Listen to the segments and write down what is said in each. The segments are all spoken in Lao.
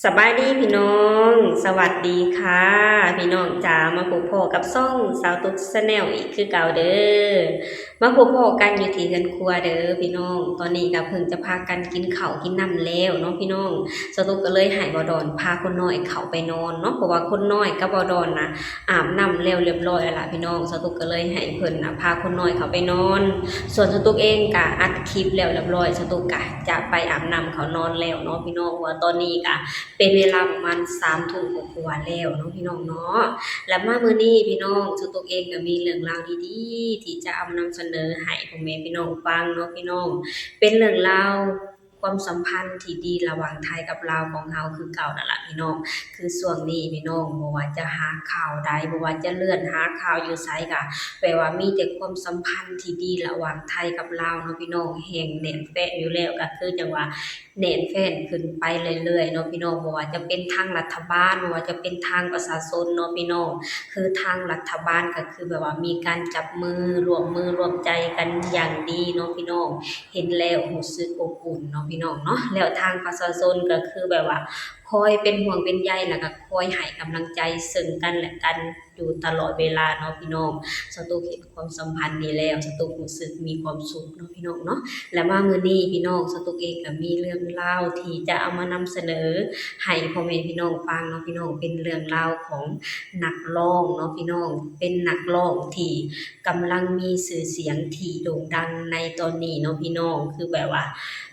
ສະບາຍດີພີ່ນ້ອງ ສະຫວັດດີຄ່ະພີ່ນ້ອງຈ໋າ ມາພົບພໍ້ກັບຊ່ອງສາວຕຸກ Channel ອີກຄືເກົ່າເດີ້. ມາພົບພໍ້ກັນຢູ່ທີ່ເຮືອນຄົວເດີ້ພີ່ນ້ອງ. ຕອນນີ້ກໍເພິ່ງຈະພາກັນກິນເຂົ້າກິນນ້ຳແລ້ວເນາະພີ່ນ້ອງ. ສາວຕຸກກໍເລີຍໃຫ້ບ່າວດອນພາຄົນນ້ອຍເຂົ້າໄປນອນເນາະ ເພາະວ່າຄົນນ້ອຍກັບບ່າວດອນນະ ອາບນ້ຳແລ້ວລຽບຮ້ອຍແລ້ວລະພີ່ນ້ອງ. ສາວຕຸກກໍເລີຍໃຫ້ເພິ່ນນະພາຄົນນ້ອຍເຂົ້າໄປນອນ. ສ່ວນສາວຕຸກເອງກະອັດຄລິບແລ້ວລຽບຮ້ອຍ ສາວຕຸກກະຈະໄປອາບນ້ຳເຂົ້ານອນແລ້ວເນາະພີ່ນ້ອງ. ເພາະວ່າຕອນນີ້ກະເປັນເວລາປະມານສາມທຸ່ມກວ່າໆແລ້ວເນາະພີ່ນ້ອງເນາະ. ແລະມາມື້ນີ້ພີ່ນ້ອງ ສາວຕຸກເອງກະມີເລື່ອງລາວດີໆ ທີ່ຈະເອົາມານຳສະເໜີໃຫ້ພໍ່ແມ່ພີ່ນ້ອງຟັງເນາະພີ່ນ້ອງ. ເປັນເລື່ອງລາວ ຄວາມສຳພັນທີ່ດີລະຫວ່າງໄທກັບລາວຂອງເຮົາຄືເກົ່ານັ້ນລະພີ່ນ້ອງ. ຄືຊ່ວງນີ້ພີ່ນ້ອງ ບໍ່ວ່າຈະຫາຂ່າວໃດ ບໍ່ວ່າຈະເລື່ອນຫາຂ່າວຢູ່ໃສ ກະແບບວ່າມີແຕ່ຄວາມສຳພັນທີ່ດີລະຫວ່າງໄທກັບລາວເນາະພີ່ນ້ອງ. ແຮ່ງແໜ້ນແຟ້ນຢູ່ແລ້ວ ກະຄືຈັ່ງວ່າແໜ້ນແຟ້ນຂຶ້ນໄປເລື້ອຍໆເນາະພີ່ນ້ອງ. ບໍ່ວ່າຈະເປັນທາງລັດຖະບານ ບໍ່ວ່າຈະເປັນທາງປະຊາຊົນເນາະພີ່ນ້ອງ. ຄືທາງລັດຖະບານກະຄືແບບວ່າມີການຈັບມື ຮ່ວມມືຮ່ວມໃຈກັນຢ່າງດີເນາະພີ່ນ້ອງ. ເຫັນແລ້ວຮູ້ສຶກອົບອຸ່ນເນາະພີ່ນ້ອງເນາະ. ແລ້ວທາງປະຊາຊົນກໍຄືແບບວ່າຄອຍເປັນຫ່ວງເປັນໃຍ ແລ້ວກໍຄອຍໃຫ້ກຳລັງໃຈເຊິ່ງກັນແລະກັນຢູ່ຕະຫຼອດເວລາເນາະພີ່ນ້ອງ. ສາວຕຸກເຫັນຄວາມສຳພັນນີ້ແລ້ວ ສາວຕຸກຮູ້ສຶກມີຄວາມສຸກເນາະພີ່ນ້ອງເນາະ. ແລະມາມື້ນີ້ພີ່ນ້ອງ ສາວຕຸກເອງກໍມີເລື່ອງລາວທີ່ຈະເອົາມານຳສະເໜີໃຫ້ພໍ່ແມ່ພີ່ນ້ອງຟັງເນາະພີ່ນ້ອງ. ເປັນເລື່ອງລາວຂອງນັກຮ້ອງເນາະພີ່ນ້ອງ. ເປັນນັກຮ້ອງທີ່ ກຳລັງມີຊື່ສຽງທີ່ໂດ່ງດັງໃນຕອນນີ້ເນາະພີ່ນ້ອງ. ຄືແບບວ່າ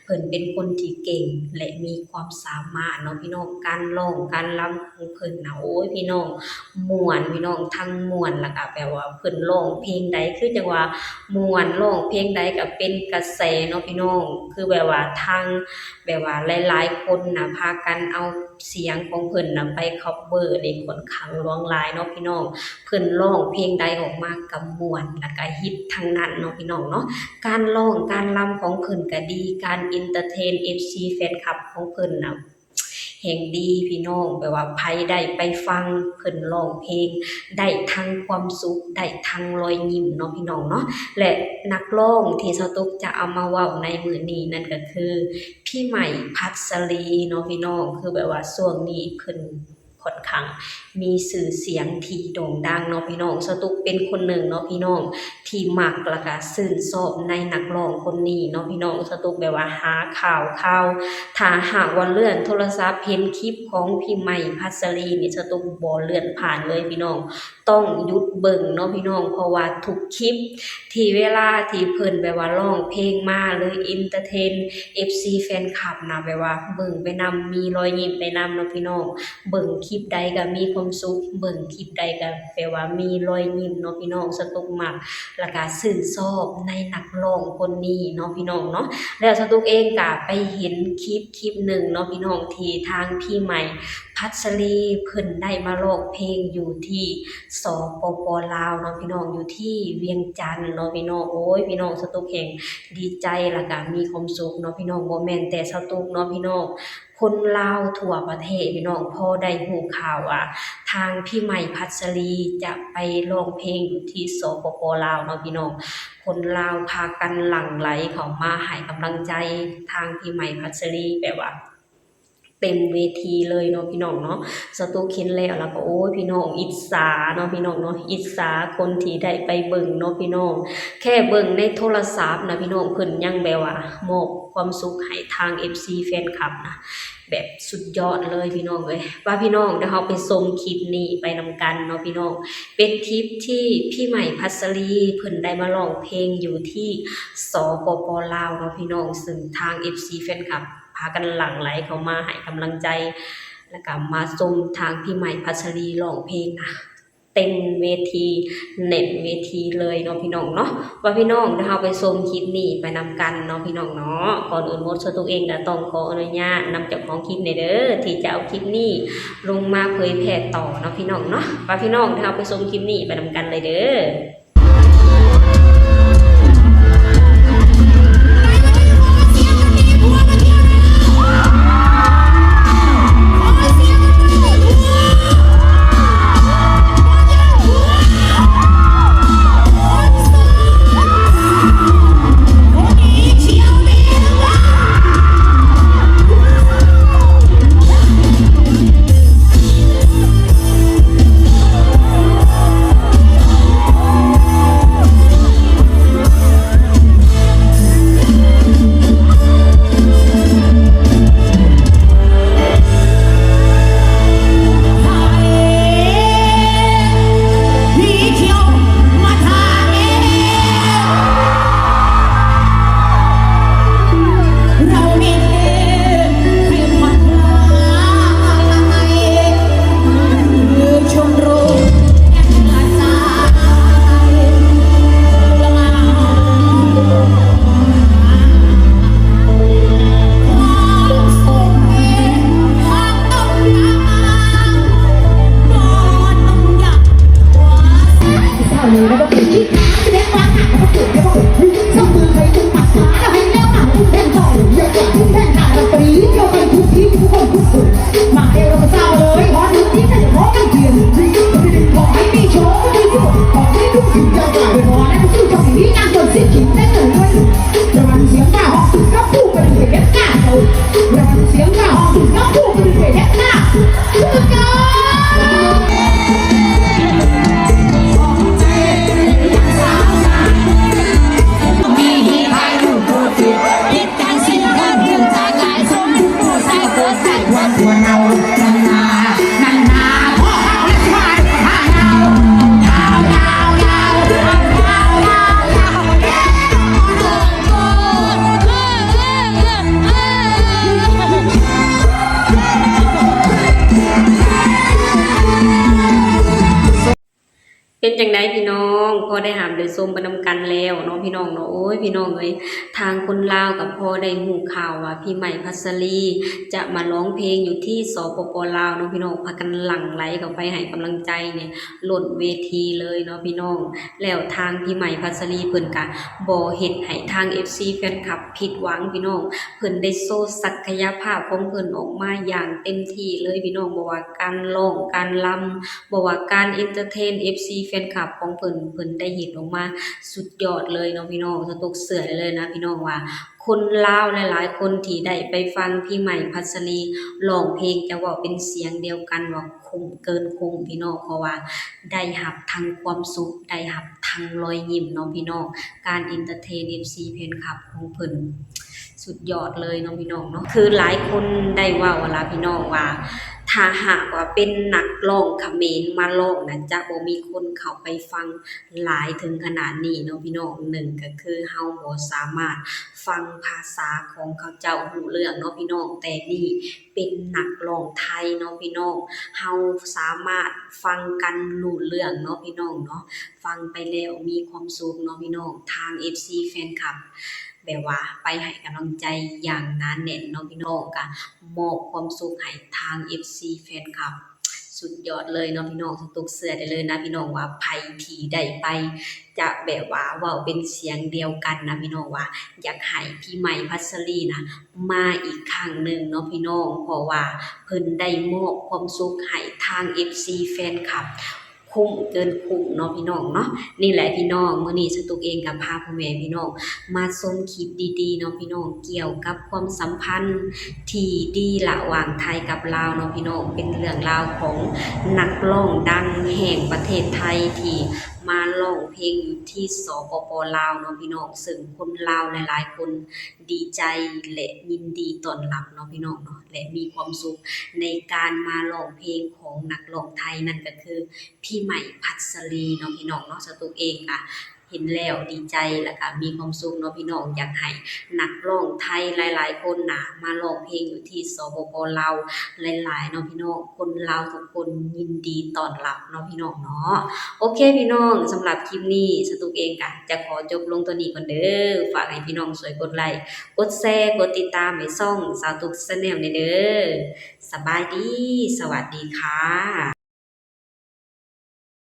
ເພິ່ນເປັນຄົນທີ່ເກັ່ງ ແລະ ມີຄວາມສາມາດເນາະພີ່ນ້ອງ. ການຮ້ອງການລຳຂອງເພິ່ນນະ ໂອ້ຍ ພີ່ນ້ອງ ມ່ວນພີ່ນ້ອງ ທັງມ່ວນ ແລ້ວກະແບບວ່າເພິ່ນຮ້ອງເພງໃດ ຄືຈັ່ງວ່າມ່ວນ ຮ້ອງເພງໃດກະເປັນກະແສເນາະພີ່ນ້ອງ. ຄືແບບວ່າທາງ ແບບວ່າຫຼາຍໆຄົນນະ ພາກັນເອົາ ສຽງຂອງເພິ່ນນະໄປຄັບເວີໄດ້ຂ້ອນຂ້າງຫຼວງຫຼາຍເນາະພີ່ນ້ອງ. ເພິ່ນຮ້ອງເພງໃດອອກມາກະມ່ວນ ແລ້ວກະຮິດທັງນັ້ນເນາະພີ່ນ້ອງເນາະ. ການຮ້ອງການລຳຂອງເພິ່ນກະດີ ການເອັນເຕີເທນເອັຟຊີແຟນຄລັບຂອງເພິ່ນນະແຮ່ງດີພີ່ນ້ອງ. ແບບວ່າໃຜໄດ້ໄປຟັງເພິ່ນຮ້ອງເພງ ໄດ້ທັງຄວາມສຸກ ໄດ້ທັງລອຍຍິ້ມເນາະພີ່ນ້ອງເນາະ. ແລະ ນັກຮ້ອງທີ່ສາວຕຸກຈະເອົາມາເວົ້າໃນມື້ນີ້ນັ້ນກະຄື ພີ່ໃໝ່ ພັດສະລີ ເນາະພີ່ນ້ອງ. ຄືແບບວ່າຊ່ວງນີ້ເພິ່ນຂ້ອນຂ້າງມີຊື່ສຽງທີ່ໂດ່ງດັງເນາະພີ່ນ້ອງ. ສາວຕຸກເປັນຄົນໜຶ່ງເນາະພີ່ນ້ອງ ທີ່ມັກ ແລ້ວກະຊື່ນຊອບໃນນັກຮ້ອງຄົນນີ້ເນາະພີ່ນ້ອງ. ສາວຕຸກແບບວ່າຫາຂ່າວຄາວ ຖ້າຫາກວ່າເລື່ອນໂທລະສັບເຫັນຄລິບຂອງພີ່ໃໝ່ ພັດສະລີນີ້ ສາວຕຸກບໍ່ເລື່ອນຜ່ານເລີຍພີ່ນ້ອງ. ຕ້ອງຢຸດເບິ່ງເນາະພີ່ນ້ອງ ເພາະວ່າທຸກຄລິບທີ່ເວລາທີ່ເພິ່ນແບບວ່າຮ້ອງເພງມາ ຫຼື ເອັນເຕີເທນເອັຟຊີແຟນຄລັບນະ ແບບວ່າເບິ່ງໄປນຳ ມີລອຍຍິ້ມໄປນຳເນາະພີ່ນ້ອງ. ເບິ່ງຄລິບໃດກະມີຄວາມສຸກ ເບິ່ງຄລິບໃດກະແບບວ່າມີລອຍຍິ້ມເນາະພີ່ນ້ອງ. ສາວຕຸກມັກ ແລ້ວກະຊື່ນຊອບໃນນັກຮ້ອງຄົນນີ້ເນາະພີ່ນ້ອງເນາະ. ແລ້ວສາວຕຸກເອງກະໄປເຫັນຄລິບຄລິບໜຶ່ງເນາະພີ່ນ້ອງ ທີ່ທາງພີ່ໃໝ່ ພັດສະລີ ເພິ່ນໄດ້ມາຮ້ອງເພງຢູ່ທີ່ ສປປ ລາວເນາະພີ່ນ້ອງ ຢູ່ທີ່ວຽງຈັນເນາະພີ່ນ້ອງ. ໂອ້ຍ ພີ່ນ້ອງ ສາວຕຸກແຮ່ງດີໃຈ ແລ້ວກະມີຄວາມສຸກເນາະພີ່ນ້ອງ. ບໍ່ແມ່ນແຕ່ສາວຕຸກເນາະພີ່ນ້ອງ ຄົນລາວທົ່ວປະເທດພີ່ນ້ອງ ພໍໄດ້ຮູ້ຂ່າວວ່າທາງພີ່ໃໝ່ ພັດສະລີ ຈະໄປຮ້ອງເພງຢູ່ທີ່ ສປປ ລາວເນາະພີ່ນ້ອງ ຄົນລາວພາກັນຫຼັ່ງໄຫຼເຂົ້າມາໃຫ້ກຳລັງໃຈທາງພີ່ໃໝ່ ພັດສະລີ ແບບວ່າ ເຕັມເວທີເລີຍເນາະພີ່ນ້ອງເນາະ. ສາວຕຸກເຫັນແລ້ວ ແລ້ວກໍ ໂອ້ຍ ພີ່ນ້ອງ ອິດສາເນາະພີ່ນ້ອງເນາະ ອິດສາຄົນທີ່ໄດ້ໄປເບິ່ງເນາະພີ່ນ້ອງ. ແຄ່ເບິ່ງໃນໂທລະສັບນະພີ່ນ້ອງ ເພິ່ນຍັງແບບວ່າມອບຄວາມສຸກໃຫ້ທາງເອັຟຊີແຟນຄລັບນະ ແບບສຸດຍອດເລີຍພີ່ນ້ອງເອີຍ. ວ່າພີ່ນ້ອງ ດຽວເຮົາໄປຊົມຄລິບນີ້ໄປນຳກັນເນາະພີ່ນ້ອງ. ເປັນຄລິບທີ່ພີ່ໃໝ່ ພັດສະລີ ເພິ່ນໄດ້ມາຮ້ອງເພງຢູ່ທີ່ ສປປ ລາວເນາະພີ່ນ້ອງ ຊຶ່ງທາງເອັຟຊີແຟນຄລັບ ພາກັນຫຼັ່ງໄຫຼເຂົ້າມາໃຫ້ກຳລັງໃຈ ແລ້ວກະມາຊົມທາງພີ່ໃໝ່ ພັດສະລີ ຮ້ອງເພງນະ ເຕັມເວທີແໜ້ນເວທີເລີຍເນາະພີ່ນ້ອງເນາະ. ວ່າພີ່ນ້ອງ ດຽວເຮົາໄປຊົມຄລິບນີ້ໄປນຳກັນເນາະພີ່ນ້ອງເນາະ. ກ່ອນອື່ນໝົດ ສາວຕຸກເອງກະຕ້ອງຂໍອະນຸຍາດນຳເຈົ້າຂອງຄລິບແດ່ເດີ້ ທີ່ຈະເອົາຄລິບນີ້ລົງມາເຜີຍແຜ່ຕໍ່ເນາະພີ່ນ້ອງເນາະ. ວ່າພີ່ນ້ອງ ດຽວເຮົາໄປຊົມຄລິບນີ້ໄປນຳກັນເລີຍເດີ້. ເປັນຈັ່ງໃດພີ່ນ້ອງ ພໍໄດ້ຮັບໄດ້ຊົມໄປນຳກັນແລ້ວເນາະພີ່ນ້ອງເນາະ. ໂອ້ຍ ພີ່ນ້ອງເອີຍ ທາງຄົນລາວກໍພໍໄດ້ຮູ້ຂ່າວວ່າ ພີ່ໃໝ່ ພັດສະລີ ຈະມາຮ້ອງເພງຢູ່ທີ່ ສປປ ລາວເນາະພີ່ນ້ອງ. ພາກັນຫຼັ່ງໄຫຼເຂົ້າໄປໃຫ້ກຳລັງໃຈນີ້ ລົ້ນເວທີເລີຍເນາະພີ່ນ້ອງ. ແລ້ວທາງ ພີ່ໃໝ່ ພັດສະລີ ເພິ່ນກະບໍ່ເຮັດໃຫ້ທາງ ເອັຟຊີ ແຟນຄລັບຜິດຫວັງພີ່ນ້ອງ. ເພິ່ນໄດ້ໂຊສັກກະຍະພາບຂອງເພິ່ນອອກມາຢ່າງເຕັມທີ່ເລີຍພີ່ນ້ອງ. ບໍ່ວ່າການຮ້ອງ ການລຳ ບໍ່ວ່າການເອັນເຕີເທນ ເອັຟຊີ ແຟນຄລັບຂອງເພິ່ນ ເພິ່ນໄດ້ເຮັດອອກມາສຸດຍອດເລີຍເນາະພີ່ນ້ອງ. ສະຕຸກເຊື່ອໄດ້ເລີຍນະພີ່ນ້ອງວ່າ ຄົນລາວຫຼາຍໆຄົນທີ່ໄດ້ໄປຟັງ ພີ່ໃໝ່ ພັດສະລີ ຮ້ອງເພງ ຈະເວົ້າເປັນສຽງດຽວກັນວ່າ ຄຸ້ມເກີນຄຸ້ມພີ່ນ້ອງ. ເພາະວ່າໄດ້ຮັບທັງຄວາມສຸກ ໄດ້ຮັບທັງລອຍຍິ້ມເນາະພີ່ນ້ອງ. ການເອັນເຕີເທນ ເອັຟຊີ ແຟນຄລັບຂອງເພິ່ນ ສຸດຍອດເລີຍເນາະພີ່ນ້ອງເນາະ. ຄືຫຼາຍຄົນໄດ້ເວົ້າຫັ້ນລະພີ່ນ້ອງວ່າ ຖ້າຫາກວ່າເປັນນັກຮ້ອງຂະເໝນມາຮ້ອງນະ ຈະບໍ່ມີຄົນເຂົ້າໄປຟັງຫຼາຍເຖິງຂະໜາດນີ້ເນາະພີ່ນ້ອງ. ໜຶ່ງກໍຄືເຮົາບໍ່ສາມາດຟັງພາສາຂອງເຂົາເຈົ້າຮູ້ເລື່ອງເນາະພີ່ນ້ອງ, ແຕ່ນີ້ເປັນນັກຮ້ອງໄທເນາະພີ່ນ້ອງ, ເຮົາສາມາດຟັງກັນຮູ້ເລື່ອງເນາະພີ່ນ້ອງເນາະ. ຟັງໄປແລ້ວມີຄວາມສຸກເນາະພີ່ນ້ອງ. ທາງ ເອັຟຊີ ແຟນຄລັບ ແບບວ່າໄປໃຫ້ກຳລັງໃຈຢ່າງໜາແໜ້ນເນາະພີ່ນ້ອງ, ກະມອບຄວາມສຸກໃຫ້ທາງ ເອັຟຊີ ແຟນຄລັບ ສຸດຍອດເລີຍເນາະພີ່ນ້ອງ. ສະຕຸກເຊື່ອໄດ້ເລີຍນະພີ່ນ້ອງວ່າ ໃຜທີ່ໄດ້ໄປ ຈະແບບວ່າເວົ້າເປັນສຽງດຽວກັນນະພີ່ນ້ອງວ່າ ຢາກໃຫ້ ພີ່ໃໝ່ ພັດສະລີ ນະ ມາອີກຄັ້ງໜຶ່ງເນາະພີ່ນ້ອງ, ເພາະວ່າເພິ່ນໄດ້ມອບຄວາມສຸກໃຫ້ທາງ ເອັຟຊີ ແຟນຄລັບ ຄຸ້ມເກີນຄຸ້ມເນາະພີ່ນ້ອງເນາະ. ນີ້ແຫຼະພີ່ນ້ອງ ມື້ນີ້ສະຕຸກເອງກໍພາພໍ່ແມ່ພີ່ນ້ອງມາຊົມຄລິບດີໆເນາະພີ່ນ້ອງ ກ່ຽວກັບຄວາມສຳພັນທີ່ດີລະຫວ່າງໄທກັບລາວເນາະພີ່ນ້ອງ. ເປັນເລື່ອງລາວຂອງນັກຮ້ອງດັງແຫ່ງປະເທດໄທທີ່ມາຮ້ອງເພງຢູ່ທີ່ ສປປ ລາວເນາະພີ່ນ້ອງ, ເຊິ່ງຄົນລາວຫຼາຍໆຄົນ ດີໃຈ ແລະ ຍິນດີຕ້ອນຮັບເນາະພີ່ນ້ອງເນາະ ແລະ ມີຄວາມສຸກໃນການມາຮ້ອງເພງຂອງນັກຮ້ອງໄທ ນັ້ນກໍຄື ພີ່ໃໝ່ ພັດສະລີ ເນາະພີ່ນ້ອງເນາະ. ສະຕຸກເອງກະເຫັນແລ້ວດີໃຈ ແລ້ວກະມີຄວາມສຸກເນາະພີ່ນ້ອງ. ຢາກໃຫ້ນັກຮ້ອງໄທຫຼາຍໆຄົນນະ ມາຮ້ອງເພງຢູ່ທີ່ ສປປ ລາວ ຫຼາຍໆເນາະພີ່ນ້ອງ. ຄົນລາວທຸກຄົນຍິນດີຕ້ອນຮັບເນາະພີ່ນ້ອງເນາະ. ໂອເຄພີ່ນ້ອງ ສຳລັບຄລິບນີ້ ສະຕຸກເອງກະຈະຂໍຈົບລົງເທົ່ານີ້ກ່ອນເດີ. ຝາກໃຫ້ພີ່ນ້ອງຊ່ວຍກົດໄລ ກົດແຊ ກົດຕິດຕາມໃຫ້ຊ່ອງສາວຕຸກ Channel ແດ່ເດີ. ສະບາຍດີ ສະຫວັດດີຄ່ະ.